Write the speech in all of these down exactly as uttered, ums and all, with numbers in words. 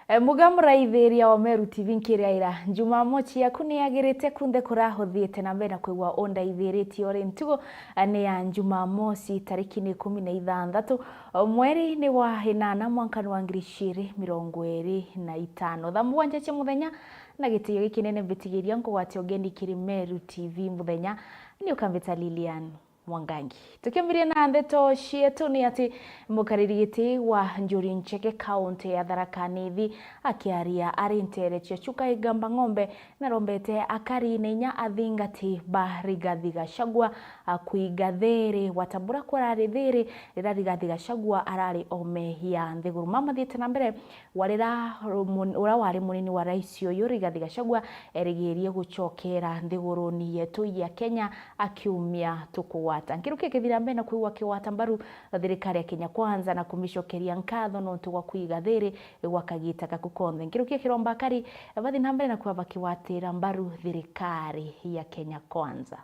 E, muga muraithiria wa Meru T V nkiraira, Jumamosi yaku ni yagirite kunthe kuria uthiite na mbere na kwigua undaithiritie uri ntugo, e, ni ya Jumamosi, tariki ni ikumi na ithanthatu, o, mweri ni wa inana, mwanka ni wa ngiri ciiri mirongo iri na itano. Thaa mugwanja cia muthenya, na gitio gikinene mbitigiria nkugwatia ugeni kiri Meru T V muthenya. Ni ukambita Lilian Mwangangi. Tukiambiria na ndeto cietu, ni ati mukariri giti wa Njuri Ncheke kaunti ya Tharaka Nithi akiaria ari ntere cia Chuka Igamba Ng'ombe, narombete akari na inya athingati ba Rigathi Gachagua, a, kwiga thiri, gwata bura kurari thiri riria Rigathi Gachagua arari ome ya nthiguru. Mama thiite na mbere, warira rumun-, uria wari munini wa rais uyu Rigathi Gachagua erigirie gucokera nthiguruni yetu ya Kenya akiumia tukugwata. Nkiruki kithira mbere na kwigua kigwata mbaru thirikari ya Kenya Kwanza na kumicokeria nkatho nontu gwa kwiga thiri gwa kagita gaku konthe. Nkiruki kiromba akari bathi na mbere na kuba bakigwatira mbaru thirikari ya Kenya Kwanza.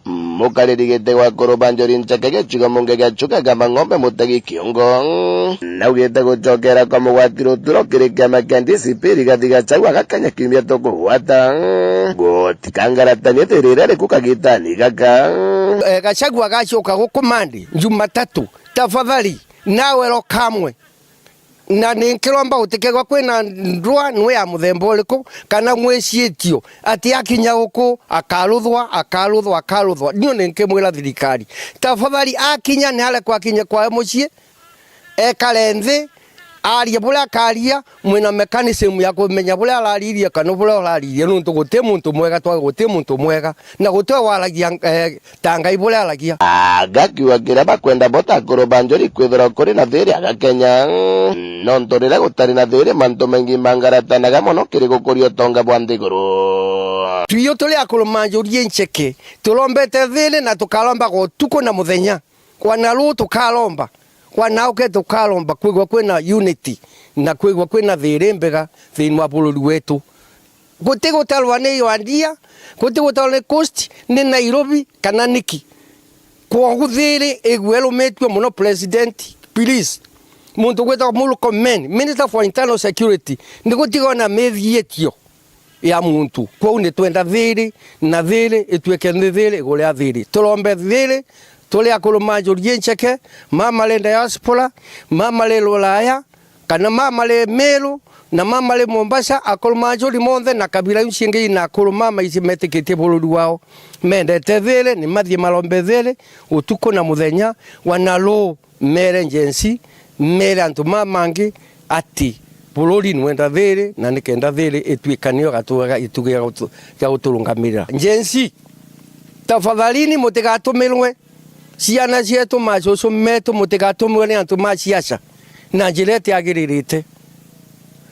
Mukariri giti wa Kuruba Njuri Ncheke gicigo mbunge gia Chuka Igamba Ng'ombe Mutegi Kiungo naugite gucokera kwa mugwati ruturo kiri kiama kia D C P Rigathi Gachagua gakanya kiumia tukugwata gutikangaratania thiri iria riku kagitani gaka. Eh, Gachagua agacoka guku Monday, Jumatatu, tafadhali, nawe ro kamwe. Na ni nkiromba gutikegwa kwina ndwa nwe ya muthemba uriku, kana ngwiciitio ati akinya guku akaruthwa, akaruthwa, akaruthwa. Nio ni nkimwira thirikari, tafadhali, akinya ni arekwa akinya kwae mucii, ekare nthi, arie buria akaria, mwina mechanism ya kumenya buria araririe kana buria uraririe, nontu guti muntu mwega, twa guti muntu mwega, na guti waragia, eh, ta Ngai buria aragia. Agakiuga kiria bakwenda bo ta akuru ba Njuri kwithirwa kuri na thiri aga Kenya, nontu riria gutari na thiri, mantu maingi mangaratanaga mono kiri gukuria utonga bwa nthiguru. Twiyo turi akuru ma Njuri Ncheke, turombete thiri na tukarombaga utuku na muthenya. Kwa na ruu tukaromba, kwa na uke tukaromba, kwigwa kwina unity na kwigwa kwina thiri mbega thiini wa bururi wetu. Guti gutarwa ni Rwandia, guti gutarwa ni Coast, ni Nairobi, kana niki. Kwogu thiri igwe irumitue mono, President, please. Muntu gwitagwa Murkomen, Minister for Internal Security, ni gutiga ona mithiitio ya muntu. Kwou ni twenda thiri, na thiri ituike ni thiri iguru ria thiri. Turombe thiri, turi akuru ma Njuri Ncheke, mama ri diaspora, mama ri Ruraya, kana mama ri Meru, na mama ri Mombasa, akuru ma Njuri monthe na kabila iu ciingi ina akuru mama ici metikitie bururi wao. Mendete thiri, ni mathie marombe thiri utuku na muthenya, wana ruu mere Gen Z, mere antu mama mangi ati bururi nwenda thiri, na nikenda thiri ituika niyo gatu-, gitugi gia gutu-, gia guturungamirira. Gen Z, tafadhalini, mutigatumirwe ciana cietu, macucu metu, mutigatumirwe ni antu ma siasa na njira itiagiririte.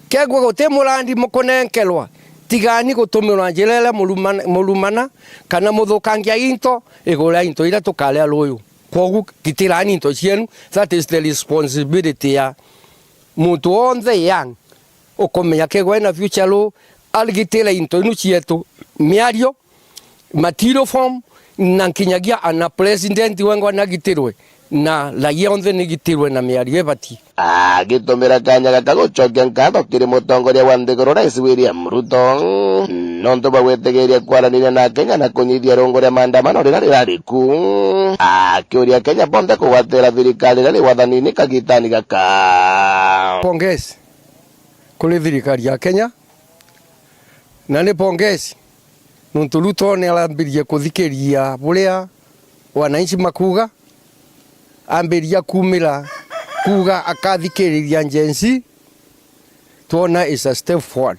Kegwe guti murandi mukunenkerwa, tigani gutumirwa njira iria murumana, murumana kana muthukangia into iguru ria into iria tukaria ruyu. Kwogu gitirani into cienu, that is the responsibility ya muntu wonthe young ukumenya kegwa ena future ruu, agitire into inu cietu, miario, material form, na nkinyagia ana president wengwa nagitirwe, na raia onthe nigitirwe na miario ibati. Agitumira kanya gaka gucokia nkatho kiri mutongoria wa nthiguru, Rais William Ruto, nontu bwa gwitigiria kwaraniria na Kenya na kunyithia rungu ria maandamano riria rirari ku, akiuria Kenya bonthe kugwatira thirikari iria ri wathanini kagitani gaka. Pongezi kuri thirikari ya Kenya, na ni pongezi nontu Ruto ni arambirie kuthikiria buria wananchi makuuga, ambiria kuumira kuuga akathikiriria Gen Z, twona is a step forward.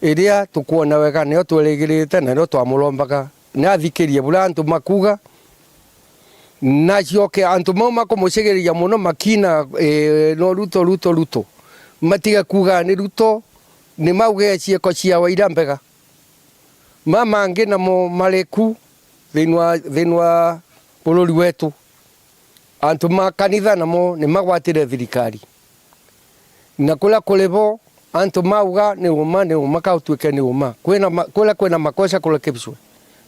Iria tukwona wega niyo twerigirite na niyo twamurombaga. Ni athikirie buria antu makuuga, na acoke antu mau makumucigiriria mono makina, eh, no Ruto, Ruto, Ruto. Matige kuuga ni Ruto, ni mauge ciiko ciawe iria mbega. Mama mangi namo mari ku thiini wa, thiini wa bururi wetu. Antu ma kanitha namo ni magwatire thirikari. Na kuria kuri bo, antu mauga ni uma, ni uma, ka utuike ni uma. Kwina ma-, kuria kwina makosa kurekebishwe.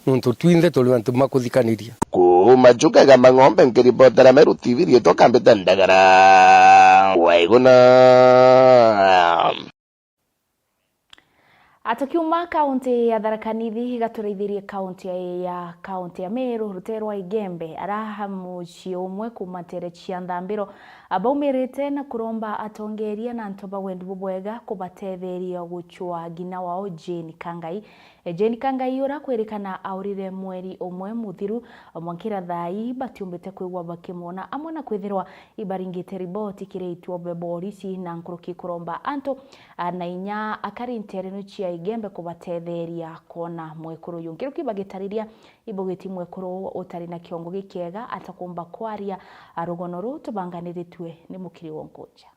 Nontu twinthe turi antu ma kuthikaniria. Kuuma Chuka Igamba Ng'ombe, nkiripotera Meru T V, riitwa Kambite Ndagara. Waiguna. Tukiuma kaunti ya Tharaka Nithi, iga turaithirie kaunti ya, ya kaunti ya Meru, rutere rwa Igembe, ara mucii umwe kuuma ntere cia Nthambiro, abaumirite na kuromba atongeria na antu ba wendi bubwega kubatetheria gucua ngina wao Jane Kangai. Jane Kangai, ura kwirikana aurire mweri umwe muthiru, mwankira thaa ii batiumbite kwigua bakimwona, amwe na kwithirwa ibaringite riboti kiri ituo bia borisi na nkuruki kuromba antu, a, na inya akari nterenu cia Igembe kubatetheria kwona mwekuru uyu. Nkuruki bagitariria ibugiti mwekuru utari na kiongo gikiega atakumba kwaria, a, rugono ruu tubanganiritue ni Mukiri Wonkuja.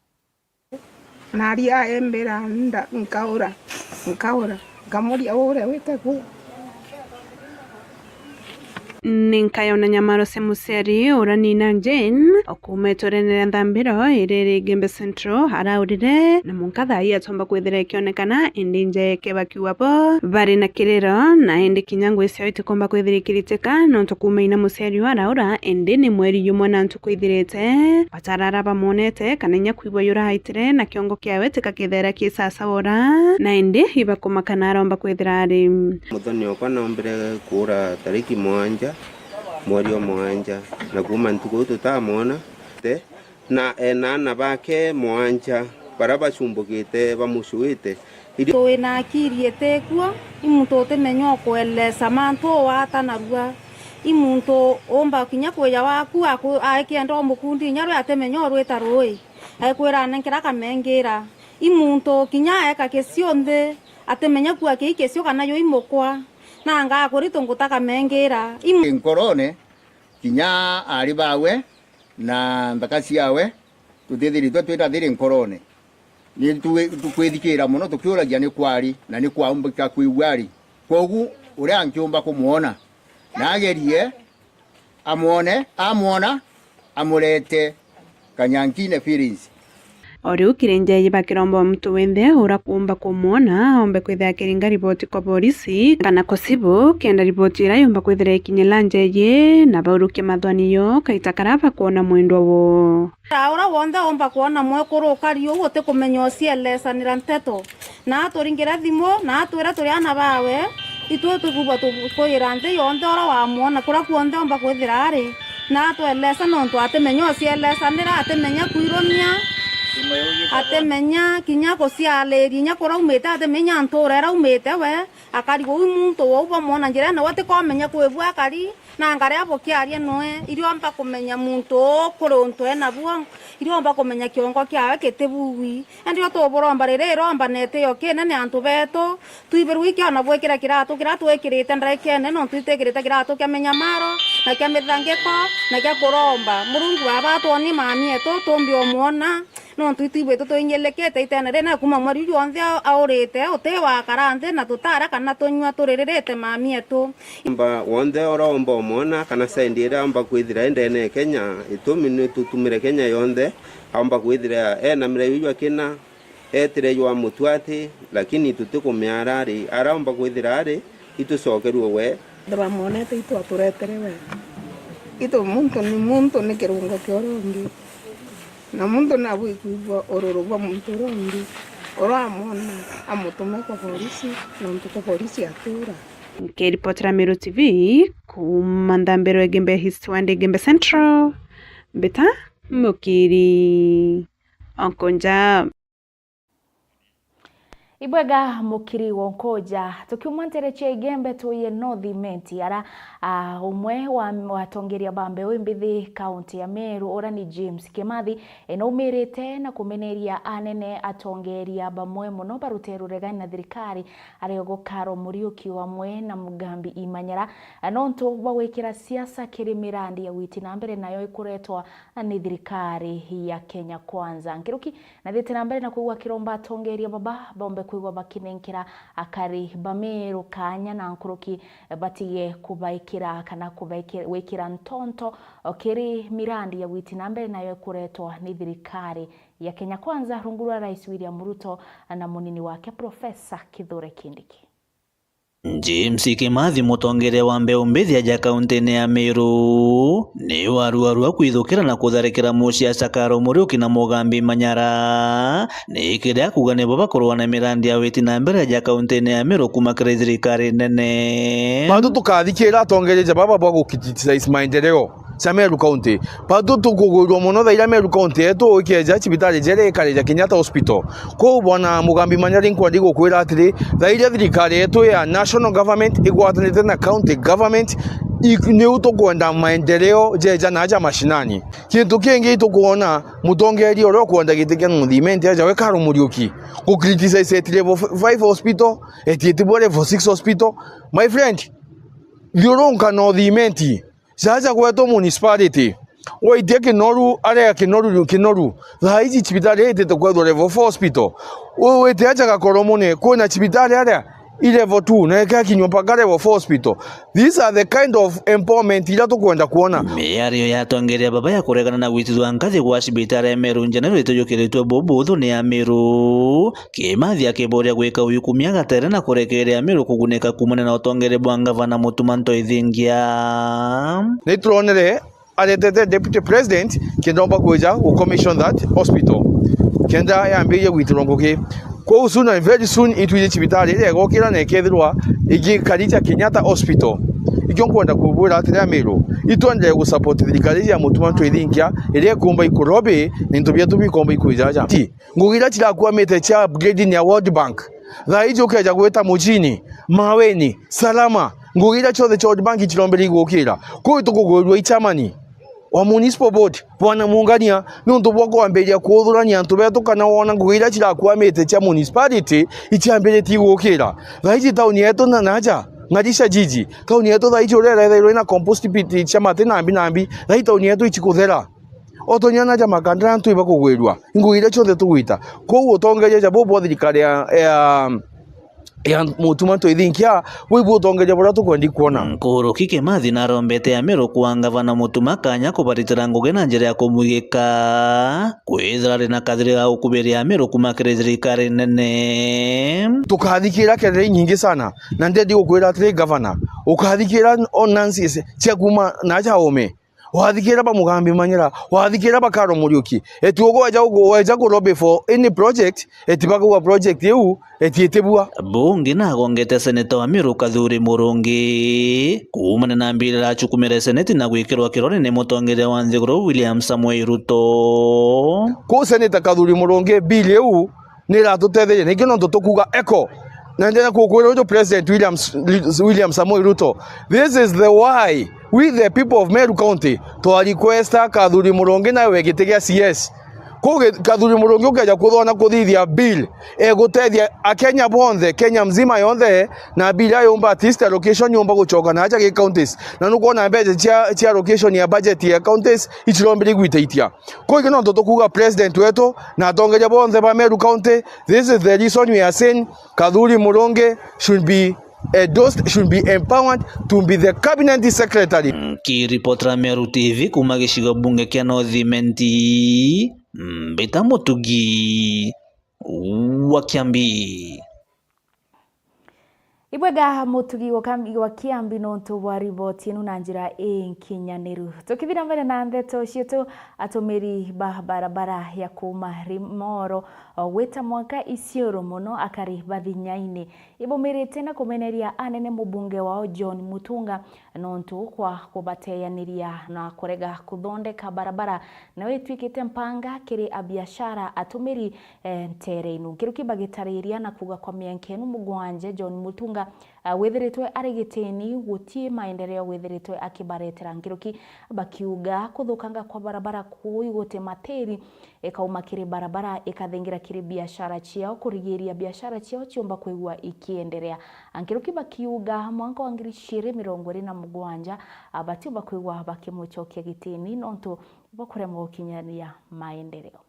Naria embira nda, nkaura, nkaura, nkamuria, ure wite ku? Ni nkayona nyamaro cia muciari ura nina Jane, o kuuma iturene ria Nthambiro iri ri Igembe Central, araurire, na mwanka thaa ii atomba kwithira ikionekana, indi nja yake bakiuga bo bari na kiriro, na indi kinya ngui ciao itikomba kwithira ikiritika, nontu kuuma ina muciari uu araura, indi ni mweri jumwe na ntuku ithirite, batarara bamwonete, kana inya kwigua yurahaitire, na kiongo kiawe tikakithera ki sasa ora, na indi ibakumaka na aromba kwithira ari. Muthoni okwa noombire kuura tariki mwanja, mweri o mwanja, na kuuma ntuku iu tutamwona te, na ena aana bake mwanja bara bacumbukite bamucuite. Iri- Muntu wina akiri itikuo, i muntu utimenya ukuelesa mantu uu ata narua. I muntu uumba kinya kwija waku aku-, akienda umukundi inya rwi atimenya urwita rui. Aikwira, "Nenkera kamengira." I muntu kinya aeka kisio nthi, atimenya kuua kii kisio kana juu i mukwa. Nanga akuri tunguta kamengira. I mu- Nkorone, kinya aari baawe na nthaka ciaawe, tutithiritwe twina thiri nkorone. Ni twi-, tukwithikiira mono tukiuragia ni kwaari na ni kwaumbika kwigua ari. Kwogu uria ankiumba kumwona, na agerie amwone, amwona, amurete Kanyankine Feelings. O riu kiri njeeji bakiromba muntu winthe ura kuumba kumwona aombe kwithira akiringa riboti kwa borisi kana kwa cibu, kenda riboti iria yumba kwithira ikinyira njeeji na baurukie mathwani yo kaita karia bakwona mwendwa woo. Ura wonthe umba kwona mwekuru ukari uu utikumenya ucielesanira nteto, na aturingire thimu, na atwire turi aana bawe, itwi tugubwa tukwira nthi yonthe ura wamwona, kuria kuonthe umba kwithira ari, na atwelesa nontu atimenya ucielesanira, atimenya kwirumia, atimenya kinya guciariria inya kuria aumite, atimenya ntura iria aumite we, akari uu muntu uu bamwona njirene, we tikomenya kwi bu akari, na ngaria bukiaria noe, iriomba kumenya muntu uu kuri untu enabuo, iriomba kumenya kiongo kiawe kitibui. Indi rio tuburomba riri iromba na itio kinene antu betu, twibirwe ikiona bwikira kiratu kiria twikirite ndaikene, nontu itikirite kiratu kia minyamaro na kia mithangiko na kia kuromba. Murungu Baba atwoni mami etu, tumbi umwona. Nontu itwibwite twinyilikite itene rina kuma mweri uju wonthe aurite, uti wakara nthi na tutara kana tunyua turiririte mami etu. Umba wonthe uraumba umwona kana sendi iria aumba kwithira i ndene ya Kenya, itumi ni tutumire Kenya yonthe, aumba kwithira ena mirai uju akina, etire jwa mutwati, lakini tutikumiara ari, araumba kwithira ari, itucokerue we. Ndibamwonete itu aturetere we. Itu muntu ni muntu ni kirungo kia uria ungi. Na muntu nabui kwigua ururu bwa muntu uria ungi. Uramwona amutume kwa borisi, nontu kwa borisi atura. Nkiripotera Meru T V kuuma Nthambiro Igembe East Ward Igembe Central, mbita Mukiri Onkonja. Ibwega Mukiri Wonkoja. Tukiuma ntere cia Igembe tuye North Imenti, ara, ah, umwe wa, wa atongeria ba mbeu imbithi kaunti ya Meru, ura ni James Kimathi, e, naumirite na kumeneria anene atongeria bamwe mono barute ruregani na thirikari, ario Karo Muriuki amwe na Mugambi Imanyara, nontu bwa gwikira siasa kiri mirandi ya witi na mbere nayo ikuretwa ni thirikari ya Kenya Kwanza. Nkuruki nathite na mbere na kwigua akiromba atongeria baba baumbe kwigua bakinenkera akari ba Meru kanya na nkuruki batige kubaikira kana kubaiki-, gwikira ntonto kiri mirandi ya witi na mbere nayo ikuretwa ni thirikari ya Kenya Kwanza rungu rwa Rais William Ruto na munini wake Professor Kithure Kindiki. James Kimathi, mutongeria wa mbeu mbithi aja kaunti-ini ya Meru, ni waruarua kwithukira na kutharikira muciaca Karo Muriuki na Mugambi Manyara, ni kiria akuga nibo bakurua na mirandi ya witi na mbere aja kaunti-ini ya Meru kuma kiri thirikari nene. Bantu tukathikira atongeria ja baba bwa gukriticize maendeleo cia Meru County. Batu tukugwirua mono thaa iria Meru County yetu ikeja cibitari jeria ikari ja Kenyatta Hospital. Kwou bwana Mugambi Manyari, nkwenda gukwira atiri, thaa iria thirikari yetu ya national government igwatanite na county government, i-, niu tukwenda maendeleo jeja na aja mashinani. Kintu kingi itukwona mutongeria uria ukwenda giti kia North Imenti aja we Karo Muriuki, ku criticize eti level five hospital, eti eti bwa level six hospital. My friend, thiurunka North Imenti. Jaja gwetu municipality, waitia Kinoru, aria Kinoru, Kinoru, thaa iji cibitari itite kwethwa level four hospital. Wi-, wite aja Gakoromone, kwina cibitari aria i level two, na ikekinywa mpaka level four hospital. These are the kind of empowerment iria tukwenda kwona. Miario ya atongeria baba ya kuregana na gwitithwa nkathi gwa cibitari ya Meru General itujukiritwe bubuthu ni ya Meru. Kimathi akiboria gwika uyukumia gatere na kurekeria Meru kugunika kumana na utongeria bwa ngavana Mutuma Ntoi Thingia. Nituronere aretete deputy president kenda omba kwija gu commission that hospital kenda yambirie gwitirwa ngugi. Kwou soon and very soon itwiji cibitari iria igokira na ikethirwa igikarija Kenyatta Hospital. Ikio nkwenda kubwira atiri Amiru, itwendere gu support thirikari ya Mutuma Ntoi Thingia iria ikumba ikurobi na into bietu bikomba ikwijaja. Ngugi iria cirakwamite cia upgrading ya World Bank, thaa iji ukeja gwita Mujini, Maweni, Salama, ngugi iria cionthe cia World Bank cirombere igukira. Kuu tukugwirua i chairman wa municipal board, bwana Mungania, niuntu bwa kwambiria kuthurania antu betu kana wona ngugi iria cirakwamite cia municipality iciambiritie igukira. Thaa iji tauni yetu na naja, Ng'arisha jiji, tauni yetu thaa iji uria irethairwa ina compost pit cia mati nambi nambi, thaa iji tauni yetu icikuthera. Otonya na ja makandara antu ibakugwirua, ngugi iria cionthe tugwita. Kwou utongeria ja bubu bwa thirikari ya, ya, ya Mutuma Ntoi Thingia, bui bu utongeria buria tukwendi kwona. Nkuruki Kimathi narombete Amiru kwa ngavana Mutuma kanya kubaritira ngugi na njira ya kumwigika, kwithira ari na kathiri ga gukubiria Amiru kuma kiri thirikari nene. Tukathikira kelele inyingi sana, na ndendi gukwira atiri, gavana, ukathikira o nonsense cia kuma na ja ome. Wathikira ba Mugambi Manyira, wathikira ba Karo Muriuki. Eti ugweja, ugweja ku lobby for any project, eti bakauga project iu, eti itibua. Bungi nagongete seneta wa Meru Kathuri Murungi, kuumania na mbira irachukumire seneti na gwikirwa kirore ni mutongeria wa nthiguru William Samoei Ruto. Kuu seneta Kathuri Murungi, bill iu ni iratutetheria. Nikio nontu tukuuga echo. Na ndenda kukwira uju President William, William Samoei Ruto, this is the why we the people of Meru County twa requesta Kathuri Murungi nawe giti gia C S. Kuu gi-, Kathuri Murungi ukeja kuthona kuthithia bill egutethia Akenya bonthe, Kenya mzima yonthe, na bill iria yumba at least allocation yumba gucoka na aja gi counties. Na nukwona mbeca cia, cia allocation ya budget ya counties icirombire igwitaitia. Kuu iki nontu tukuuga president wetu na atongeria bonthe ba Meru County, this is the reason we are saying Kathuri Murungi should be endorsed, should be empowered to be the cabinet secretary. Nkiripotera Meru T V kuma gicigo bunge kia North Imenti, Mbita Mutugi wa Kiambi. Ibwega Mutugi wa Kam-, wa Kiambi nontu bwa riboti inu na njira inkinyaniru. Tukithira mbere na ndeto cietu, atumiri ba barabara ya kuuma Rimoro gwita mwanka Isiolo mono akari ba Thinyaini ibumirite na kumeneria anene mubunge wao John Mutunga nontu kwa kubateyaniria na kurega kuthondeka barabara nayo itwikite mpanga kiri abiashara atumiri eh, ntere inu. Nkiruki bagitariria na kuuga kwa mianka inu mugwanja, John Mutunga, ah, withiritwe ari gitini, guti maendeleo withiritwe akibaretera. Nkiruki bakiuga kuthukanga kwa barabara kuu iguti matiri, ikauma kiri barabara ikathingira kiri biashara ciao, kurigiria biashara ciao ciumba kwigua ikiendelea. Nkiruki bakiuga mwanka wa ngiri ciiri mirongo iri na mugwanja, ah, batiumba kwigua bakimucokia gitini nontu bwa kuremwa gukinyania maendeleo.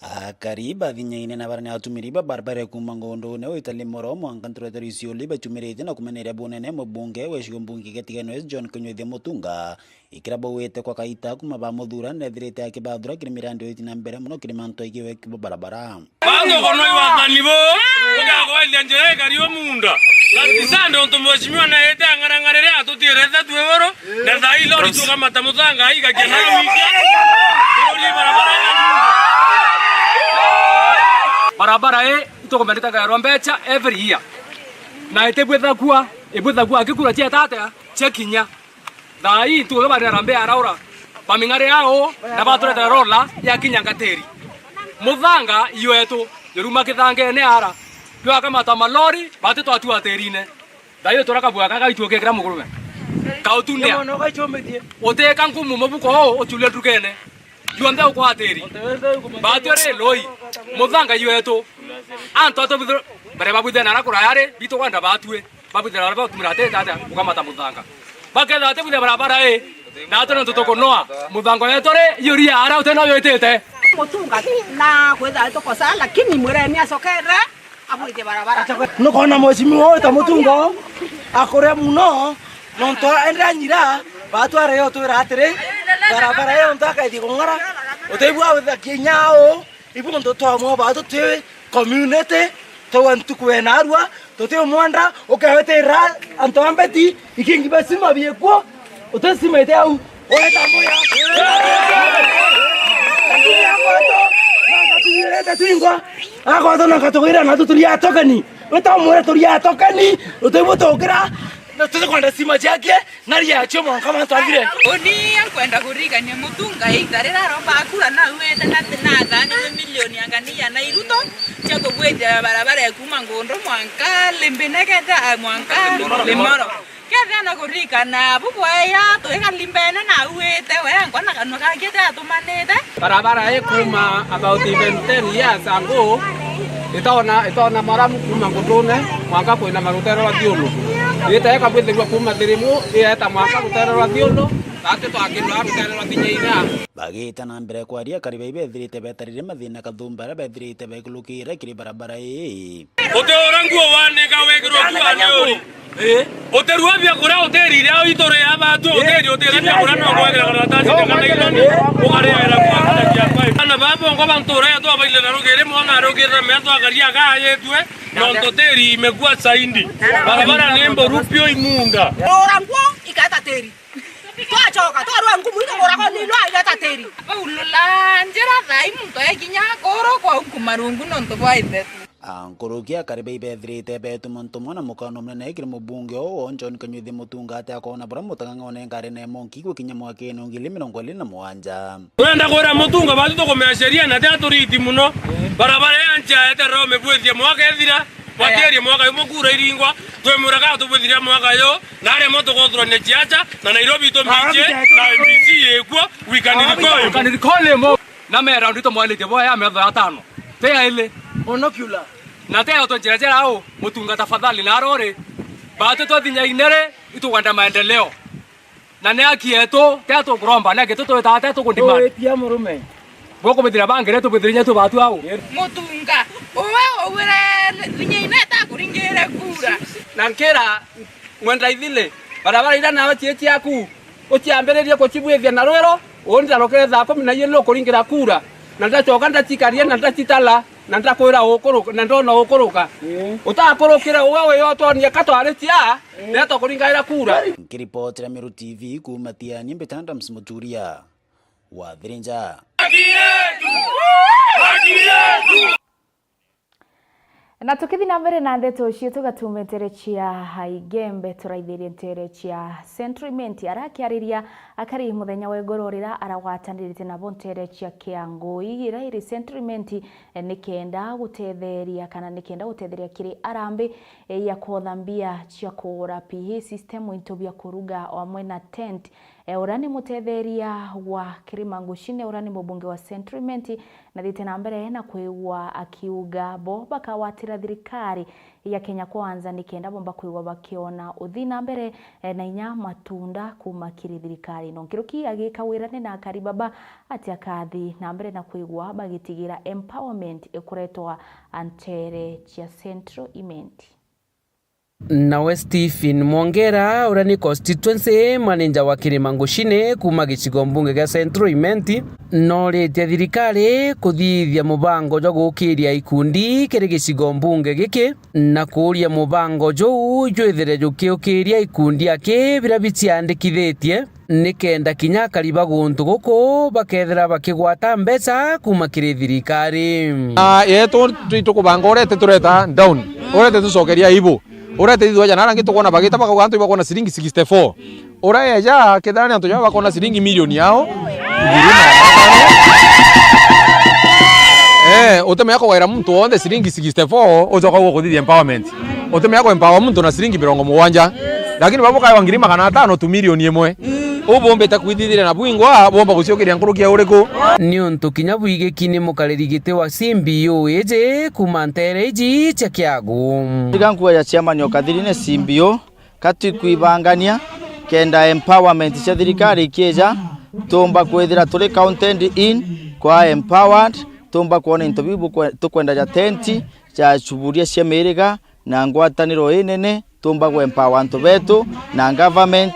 Akari bathinyaine na barani atumiri ba barabara kuuma Ngondone gwita Limoro mwanka nturete Isiolo batumiritie na kumeneria bunene mubunge wa gicigo mbunge gia Tigania West John Kinyuthia Mutunga, ikira bauite kwa kaita kuuma bamuthura nethirite akibathura kiri mirandi iti na mbere mono kiri mantu aigiwe kibo barabara. Bantu kono iwathani bo, ukagwalia njira ikari o munda. Lakini sande untu mheshimiwa naete ang'arang'arire atutiirete twi iguru, na thaa ii lori tukamata muthanga igakia na wikia. Tururi barabara ya Barabara ii itukumenita gaerwa mbecha every year. Na itibwithagua, ibwithagua akikura cieta atia, ciakinya. Thaa ii ntuge bari Harambee araura, baming'ari ao na baturetera rola ya kinya ngatiri. Muthanga iyo etu, yuruma kithangene ara, jwakamata malori, bati twatua tirine. Thaa ii utura kabua gaka gaitu ukikira mugurume. Kautundia. Uteka ngumu mubuko uu uchulie ndukene. Juonthe ukwa atiri. Batwe ri loi. Muthanga iyo etu. Antu atu bithir-, bare babwithira nara kuraya ri, bitu kwenda batue. Babwithira bara batumira ati tata, ukamata muthanga. Baketha ati bwithira barabara ii, na atu nontu tukunoa. Muthanga wetu ri, iyo ria ara uti no yitite. Mutunga na kwitha tukosa, lakini mwireni acokere, abwithie barabara. Nukona mheshimiwa wita Mutunga, akure muno, nontu ende anyira, batware yo twira atiri, barabara iyo ntu akaithie kung'ara, uteigua witha kinya u, Ibu ntu twamwaba tuti community, twa ntuku ena arua, tuti umwenda, ukewetira antu a mbeti, ikingi ba sima biekwo, uti sima ite au, weta muya. Lakini akwato, na ngatunyirete twingwa, akwato na ngatugwira na tuturi atokeni, weta mwira turi atokeni, uti butukira, na tuti kwenda sima ciakie, Nari yacio mwanka mantu athire. Uni nkwenda kuririkania Mutunga ita riria aromba akura na auite na nathanirwe milioni angania na iruto cia kugwithia barabara ya kuuma Ngundu mwanka Limbine kethia, mwanka Limoro. Kethia na kuririkana bubwaya twika Limbene na auite we nkwa na kanua kake atumanite. Barabara ii kuuma about even ten years ago, itona, itona maramu kuuma Ngundune mwanka kwina ma rutere rwa Thiulu. Itaeka bwithirwa kuuma Thirimu, ieta mwanka rutere rwa Thiulu, na ati twakirwa rutere rwa Thinya Inya. Bagita na mbere kwaria, akari bai bethirite betarire mathina kathumba aria bethirite baikulukire kiri barabara ii. Uti ura nguo wanika wikirwa kuani uri. Utirua biakuria, utiri iria ituri ya batu, utiri, utiri biakuria no kwethira karatasi kana iloni, ukarira kwa kana kia kwa. Ana babo ngo bantu ura twabaile na rugiri mwana rugiri na metho akaria kayetwe, nontu tiri imekuwa saindi. Barabara ni mboru pio imunda. Ura nguo ikata tiri. Twachoka, twarua ngumu ikagura kwa nilo ikata tiri. Baulula njira thai muntu ekinya koro kwa ukuma rungu nontu bwa ithetu. A nkuruki akari bai bethirite betu mantu mwana mukano munene kiri mubunge oo John Kanyuthi Mutunga ati akona bura mutang'ang'one ngari na monki gukinya mwakene ngiri mirongo iri na mugwanja. Twenda kwira Mutunga batu tukumea sheria na tia turiti muno. Barabara ya ncha eterera umibwithie mwaka ethira, bwatirie mwaka umwe kura iringwa, twimwira ka tubwithiria mwaka yo, na aria mo tugothurania ciacha, na Nairobi tumichie, na M B C yekwo, we can recall him. We can recall him. Na mera ndito mwalitie boya ya metho ya tano. Te ya ile. Monocular. Na te ya to njira njira au, Mutunga tafadhali na arore. Batu twathinya inere, itugwenda maendeleo. Na ni haki yetu, te tukuromba, ni haki yetu twita, te tukundimana. Tuitia murume. Bokubithira bangire tubithire nya tubatu au. Mutunga, uwe ugwire thinya ine ta kuringire kura. Na nkira, Mwenda ithili, barabara iria nawe cie ciaku, uciambiririe kucibwithia na rwiro, uni ndarukire thaa kumi na iiri nukuringira kura, na ndacoka ndacikaria na ndacitala, na ndakwira ukuruka, na ndona ukuruka. Ii. Utakurukire uwe wiyotwonie ka twari cia, ii, neto kuringaira kura. Nkiripotera Meru T V kuuma Tiani, mbita Adams Muturia wa Thirinja. Na tukithi na mbere na ndeto cietu, gatume ntere cia Igembe, turaithirie ntere cia Central Imenti, arakiariria akari muthenya wa igoro rira aragwatanirite nabo ntere cia Kiangui, ira iri Central Imenti, eh, nikenda gutetheria kana nikenda gutetheria kiri arambi, eh, ya kwotha mbia cia kugura P A system, into bia kuruga o amwe na tent. Eh, uria ni mutetheria wa Kirima Ngucine, uria ni mubunge wa Central Imenti, Nathiite na mbere na kwigua akiuga bo bakagwatira thirikari ya Kenya Kwanza nikenda bomba kwigua bakiona uthii na mbere, eh, na inya matunda kuma kiri thirikari. No nkiruki agika wirane na akari baba ati akathi na mbere na kwigua bagitigira empowerment ikuretwa antere cia Central Imenti. Nawe Stephen Mwongera, uria ni constituency manager wa Kirima Ngucine kuuma gicigo mbunge gia Central Imenti, noritie thirikari kuthithia mubango jwa gukiria ikundi kiri gicigo mbunge giki, na kuuria mubango juu jwithire jukiukiria ikundi aki biria biciandikithitie, nikenda kinya akari ba guntu guku bakethira bakigwata mbeca kuuma kiri thirikari. Na yetu tu-, tukubanga urete tureta down, urete tucokeria ibu, urete ithuaja na aria angi tukwona bagita bakauga antu ibakwona ciringi sixty-four. Uria eja kethira ni antu jaba bakwona ciringi milioni yao ngiri magana atano. Eh, utemenya kugaira muntu wonthe ciringi sixty-four ucoka gwa kuthithia empowerment. Utemenya ku empower muntu na ciringi mirongo mugwanja. Lakini baba ukaewa ngiri magana atano tu milioni imwe. Uu bumbite kwithithia na bwingwa, bwomba guciukiria nkuruki ya uriku? Niuntu kinya bwigiki ni mukariri giti wa C B O iji kuuma ntere iji cia Kiagu. Tiga nkuuga ja chairman o kathiri ni C B O, ka twikwibangania kenda empowerment cia thirikari ikiija, tuumba kwithira turi counted in, kwa empowered, tuumba kwona into biu bukwe-, tukwenda ja tenti, ja cuburia cia miiriga, na ngwataniro inene, tuumba gwempower antu betu na government,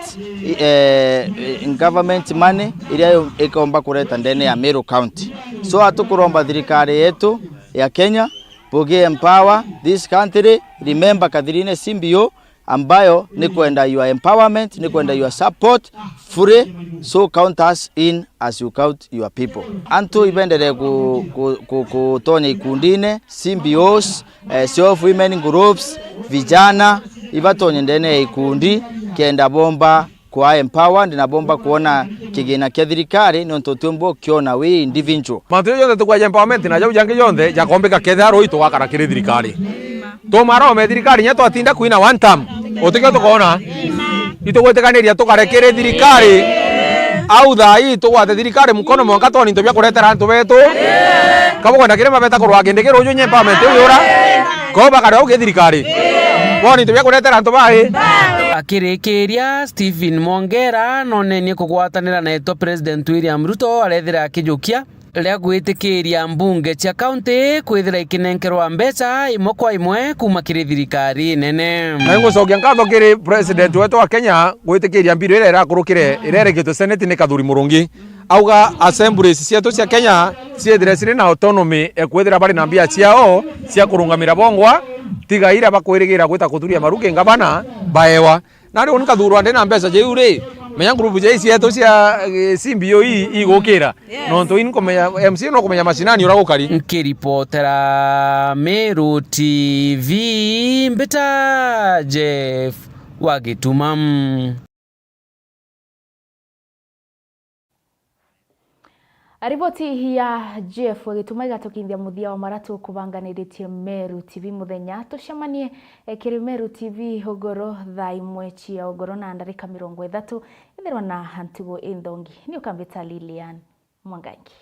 eh, government money iria ikomba kureta ndene ya Meru County. So, atukuromba thirikari yetu ya Kenya, bugi empower this country, remember kathirine C B O, ambayo ni kwenda your empowerment, ni kwenda your support fully, so count us in as you count your people. Antu ibenderee ku-, ku-, ku-, kutonya ikundine, C B Os, eh, self women groups, vijana, ibatonye ndene ya ikundi, kenda bomba kwa empowered na bomba kwona kigina kia thirikari, nontu utiumba ukiona wi individual. Mantu jau jonthe tukwaja empowerment na jau jangi jonthe jakombika kethira rui tugakara kiri thirikari. Tumarome thirikari inya twatinda kwina one term. Utikio tukona? Itugwitikaniria tukare kiri thirikari. Au thaa ii tugwate thirikari mukono mwanka twone into bia kuretera antu betu. Kabo kwenda kiri mabeta kurwa kindi kiruju nye empowerment iu yura. Ko bakare au ki thirikari. Bone into bia kuretera antu bai. Akirikiria, Stephen Mwongera nonenie kugwatanira na etwa President William Ruto arethira akijukia ria gwitikiria mbunge cia kaunti kwithira ikinenkerwa mbeca imwe kwa imwe kuuma kiri thirikari nene. Na ingucokia nkatho kiri president wetu wa Kenya gwitikiria mbiru iria irakurukire, iria irikitwe senate ni Kathuri Murungi. Auga assemblies cietu cia Kenya ciithire ciri na autonomy, e kwithira bari na mbia ciao cia kurungamira bongwa, tiga iria bakwirigira gwita kuturia maru ki ngavana baewa. Na riu nkathurwa ndi na mbeca jiu ri, menya ngurubu jai cietu cia, eh, C B O i igukira. Yes. Nontu ini nkumenya, M C A no kumenya mashinani uria gukari. Nkiripotera Meru T V, mbita Jeff wa Gituma. Riboti ya Jeff Gituma igatukinyithia muthia wa maria tukubanganiritie Meru T V muthenya. Tucemanie, eh, kiri Meru T V ugoro thaa imwe cia ugoro na ndarika mirongo ithatu. Ithirwa na ntugo inthongi. Ni ukambita Lilian Mwangangi.